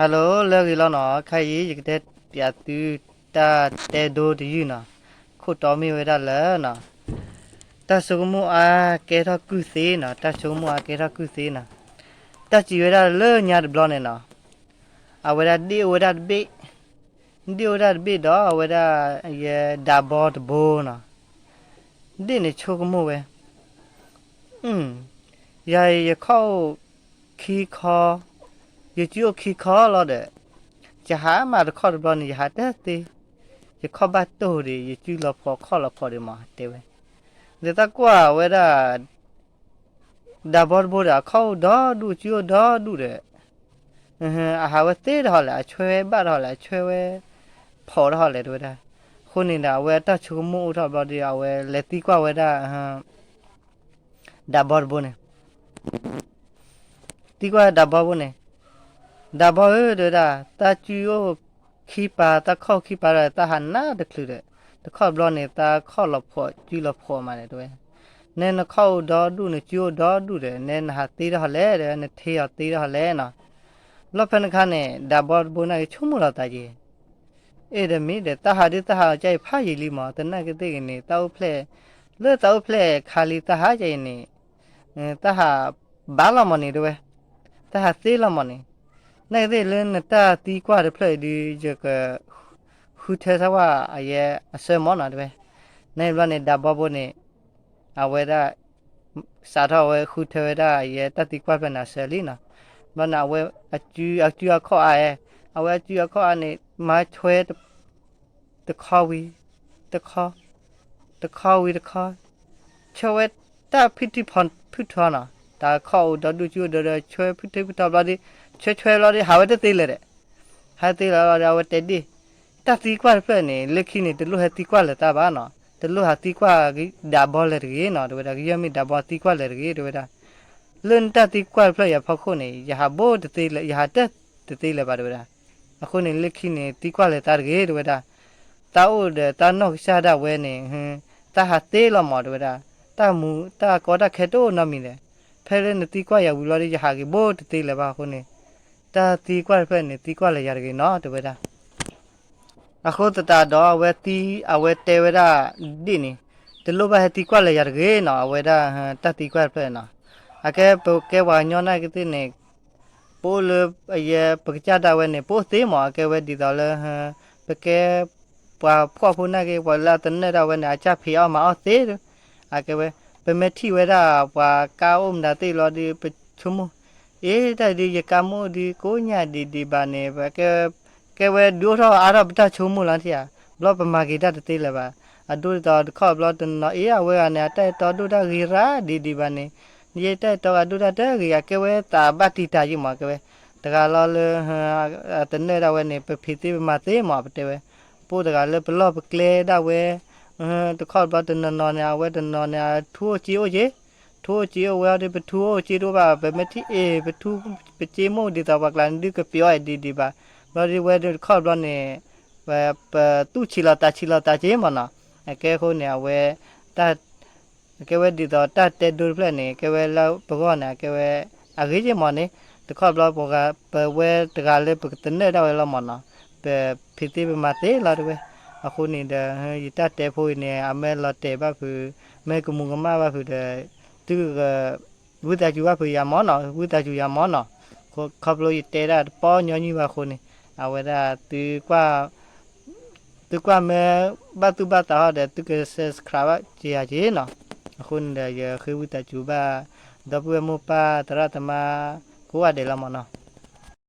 Hello, လၢအဂ့ၤလီၤနီၤ, ခဲအံၤ ယကတဲပၠးသု တၢ်တဲဒိတယုၢ်နီၤ, ခိၣ်တီမ့ၢ်ဝဲဒၣ်လၢနီၤ, တၢ်ဆိကမိၣ်အါကဲထီၣ်ကုၢ်သ့နီၤ, တၢ်ဆိကမိၣ်အါကဲထီၣ်ကုၢ်သ့နီၤ, တၢ်စံးဝဲဒၣ်လၢညါတဘျီန့ၣ်နီၤ, အဝဲဒၣ်ဒ့ၣ်အိၣ်ဝဲဒၣ်တဘ့ၣ်, ဒ့ၣ်အိၣ်ဝဲဒၣ်တဘ့ၣ်ဒီး အဝဲဒၣ် ယဒးဘီတဘိနီၤ, ဒ့ၣ်န့ၣ်ဆိကမိၣ်ဝဲ ယၤယခီၣ်အိၣ်ခံခီ, ယစုအိၣ်ခံခီလီၤဒီး, ယဟးမးတခီၣ်တဘျီန့ၣ် ယဟးတသ့, ယခီၣ်ဘၣ်တိၢ်ဒံး ယစုလီၤဖှီၣ်ခီၣ်လီၤဖှီၣ်ဒံးမး တဲဝဲ, ဒီးတၢ်ကွၢ်ဝဲဒၣ် ဒးဘီတဘိဒီး အခီၣ်အိၣ်ဒီဒူၣ် စုအိၣ်ဒီဒူၣ်ဒီး, အဟးဝဲသ့တဟီၣ်လဲၣ်, အဆွဲဝဲဘၣ်တဟီၣ်လဲၣ်, အဆွဲဝဲဖှီၣ်တဟီၣ်လဲၣ် တဲဝဲဒၣ်, အဃိန့ၣ်ဒီး အဝဲအတၢ်ဆိကမိၣ်အိၣ်ထီၣ်ဘျီဒီး အဝဲလဲၤသံကွၢ်ဝဲဒၣ် ဒးဘီတဘိန့ၣ် သံကွၢ်ဒးဘီဘိန့ၣ်, ဒးဘီဧၢ တဲဝဲဒၣ်, သးစုအိၣ်ခံပၤ သးခီၣ်ခံပၤဒီး သးဟးနးတချုးဒီး, တခီၣ်တဘျီန့ၣ် သးခီၣ်လီၤဖှီၣ်စုလီၤဖှီၣ်မးန့ၣ် တဲဝဲ, နဲနခီၣ်အိၣ်ဒီဒူၣ် နစုအိၣ်ဒီဒူၣ်ဒီး နဲနဟးသ့တဟီၣ်လဲၣ် တဲဝဲ, နထ့အီၤသ့တဟီၣ်လဲၣ်နီၤ, ဘျီဖဲန့ၣ်အခါန့ၣ် ဒးဘီတဘိန့ၣ်က့ၤဆိကမိၣ်လီၤသးက့ၤ အ့ၣ်ဒီးမ့ၢ်ဒီး သးဟးဒုးသးဟးအီၤကအံၤဖးယံာ်လံမး, သနာ်က့သ့ၣ်ဂ့ၤန့ၣ် သးအိၣ်ဖျဲၣ်, လၢသးအိၣ်ဖျဲၣ်ခါလံ သးဟးကအံၤန့ၣ်, သးဟးဘၣ်လီၤမးန့ၣ် တဲဝဲ, သးဟးသ့လီၤမးန့ၣ်, သနာ်က့သ့ၣ်လၢနတၢ်သံကွၢ်တဖျၢၣ်အံၤဒုး ယက ဃုထၢစၢ်ဝဲအယဲအဆၢမးနီၤ တဲဝဲ, န့ၣ်ဘျီန့ၣ် ဒးဘီဘိန့ၣ် အဝဲဒၣ် စးထီၣ်အဝဲဃုထၢဝဲဒၣ်အယဲတၢ်သံကွၢ်ဖျၢၣ်န့ၣ်အဆၢလံနီၤ, ဘျီန့ၣ် အဝဲအစုအခီၣ်အါ, အဝဲအစုအခီၣ်အါန့ၣ် မၤဆွဲ တခီဝံၤ, တခီ, တခီဝံၤတခီ, ဆွဲဝဲတၢ်ဖုထံဖုထီနီၤ, တၢ်ခီၣ်အိၣ်ဒီဒူၣ်စုအိၣ်ဒီဒီး ဆွဲဖုထံဖုထီဘျီဒီး, ဆွဲဆွဲဘျီဒီး ဟးဝဲတသ့လၢၤဒီး, ဟးသ့လၢၤဘျီဒီး အဝဲတဲဒ့ၣ်, တၢ်သံကွၢ်တဖျၢၣ်န့ၣ် လၢခံန့ၣ် တလိၣ်ဟဲသံကွၢ်လၢၤသးဘၣ်နီၤ, တလိၣ်ဟးသံကွၢ်ဒးဘီလၢၤတဂ့ၤနီၤ တဲဝဲဒၣ်, ကယဲၢ်မ့ၢ်ဒးဘီသံကွၢ်လၢၤတဂ့ၤ တဲဝဲဒၣ်, လၢနတၢ်သံကွၢ်တဖျၢၣ်အံၤအဖီခိၣ်န့ၣ် ယဟးဘိတသ့လၢၤ, ယဟးတသ့လၢၤဘၣ် တဲဝဲဒၣ်, အဃိန့ၣ် လၢခံန့ၣ် သံကွၢ်လၢၤသးတဂ့ၤ တဲဝဲဒၣ်, သးအိၣ်ဒီးသးနီၢ်ကစၢ်ဒၣ်ဝဲန့ၣ်, သးဟးသ့လီၤမး တဲဝဲဒၣ်, တၢ်မူတၢ်ကီတၢ်ခဲတအိၣ်နီတမံၤဒီး, ဖဲလၢနသံကွၢ်ယၤဝံၤလီၤဒီး ယဟးက့ၤဘိတသ့လၢၤဘၣ်အဃိန့ၣ်, တၢ်သံကွၢ်တဖျၢၣ်န့ၣ် သံကွၢ်လၢၤယၤတဂ့ၤနီၤ တဲဝဲဒၣ် အဃိသတးဒီး အဝဲသံ, အဝဲတဲဝဲဒၣ်ဒ်န့ၣ်, တလိၣ်ဘၣ်ဟဲသံကွၢ်လၢၤယၤတဂ့ၤနီၤ, အဝဲဒၣ် တၢ်သံကွၢ်တဖျၢၣ်နီၤ, အကဲပကဲပှၤကညီနာ်က့သ့ၣ်န့ၣ်, ပအိၣ်လၢအယဲပကစၢ်ဒၣ်ဝဲန့ၣ် ပအိၣ်သ့မး, အကဲဝဲဒ်သိးလၢ ပကဲ ပှၤဖှီၣ်ဖိနာ်က့ ပှၤလၢအသနၢၣ်ဒၣ်ဝဲန့ၣ် အကၢ်ဖံးအီၣ်မၤအီၣ်သ့, အကဲဝဲ ပမ့ၢ်ထံၣ်ဝဲဒၣ်ပှၤကါအိၣ်မတၤသ့ၣ်လီၤဒီး ပဆိကမိၣ်, အ့ တၢ်ဒုး ယကါမ့ၢ်အိၣ်ဒုး ကိးညါဒံးဒံးဘၣ်န့ၣ် ပကဲ ကဲဝဲဒုးအိၣ်ထီၣ်အါထီၣ်ပတၢ်ဆိကမိၣ်လီၤထံဧါ, ဘျီပမၤက့ၤတၢ်တသ့လၢၤဘၣ်, အဒိဒ်သိးတခီဘျီတနီၤ အ့ အဝဲဂၤန့ၣ် အတၢ်အဲၣ်တီဒိၣ်တၢ်ဂ့ၤရၣ်ဒံးဒံးဘၣ်န့ၣ်, ယတၢ်အဲၣ်တီအဒိၣ်တၢ်တဂ့ၤ အကဲဝဲသးဘၣ်တံာ်တာ်ယံာ်မး ကဲဝဲ, တဂၤလီၤလၢ အသနၢၣ်ဒၣ်ဝဲန့ၣ် ပဖံးသ့ပမၤသ့မး ပတဲဝဲ, ပအိၣ်တဂၤလၢပလီၢ်ပကျဲ ဒၣ်ဝဲ, တခီဘျီတနီၤနီၤန့ၣ် အဝဲတနီၤန့ၣ် အထူအိၣ်စ့အိၣ်က့, ထူအိၣ်စ့အိၣ်ဝဲအီၤဒီး ပထူအိၣ်စ့တအိၣ်ဘၣ်, ပမ့ၢ်ထံၣ်အ့ၣ် ပထူ ပစ့မ့ၢ်အိၣ်ဒ်သိးပှၤကျါန့ၣ်ဒုး ကပျီအီၤဒံးဒံးဘၣ်, ဘျီဒ်ဝဲတခီဘျီန့ၣ် ပသူၣ်ဆံးလီၤသးဆံးလီၤသးက့မးနီၤ, အကဲအဃိန့ၣ် အဝဲ တၢ် အကဲဝဲဒ်သိးတၢ်တဲဒိတဖျၢၣ်န့ၣ် ကဲဝဲလၢပဂီၢ်န့ၣ် အကဲဝဲ အဂ့ၤက့မးန့ၣ်, တခီဘျီပဝဲတဂၤလၢပကသနၢၣ်ဒၣ်ဝဲလီၤမးနီၤ, ပဖံးသ့ပမၤသ့လီၤတဝဲ, အဃိန့ၣ်ဒီး ယတၢ်တဲဖိအံၤန့ၣ် အမ့ၢ်လီၤတဲာ်ဘၣ်ဖုး, မ့ၢ်ကမူၤကမၣ်ဘၣ်ဖုးဒီး သုက ဝံသးစူၤဘၣ်ဖုးယၤမးနီၤ, ဝံသးစူၤယၤမးနီၤ, ခီဖျိယတဲဒၣ်တပီညီနုၢ်ဘၣ်အဃိန့ၣ်, အဝဲဒၣ် သုကွၢ်မ့ၢ်ဘၣ်သူၣ်ဘၣ်သးဟီဒီး သုက subscribe ဘၣ်က့ၤယၤက့နီၤ, အဃိန့ၣ်ဒီး ယဃ့ဝံသးစူၤဘၣ် ဒီပုၢ်ဝဲၢ်မိၢ်ပၢ်သရၣ်သမါ ကိးဂၤဒဲးလီၤမးနီၤ.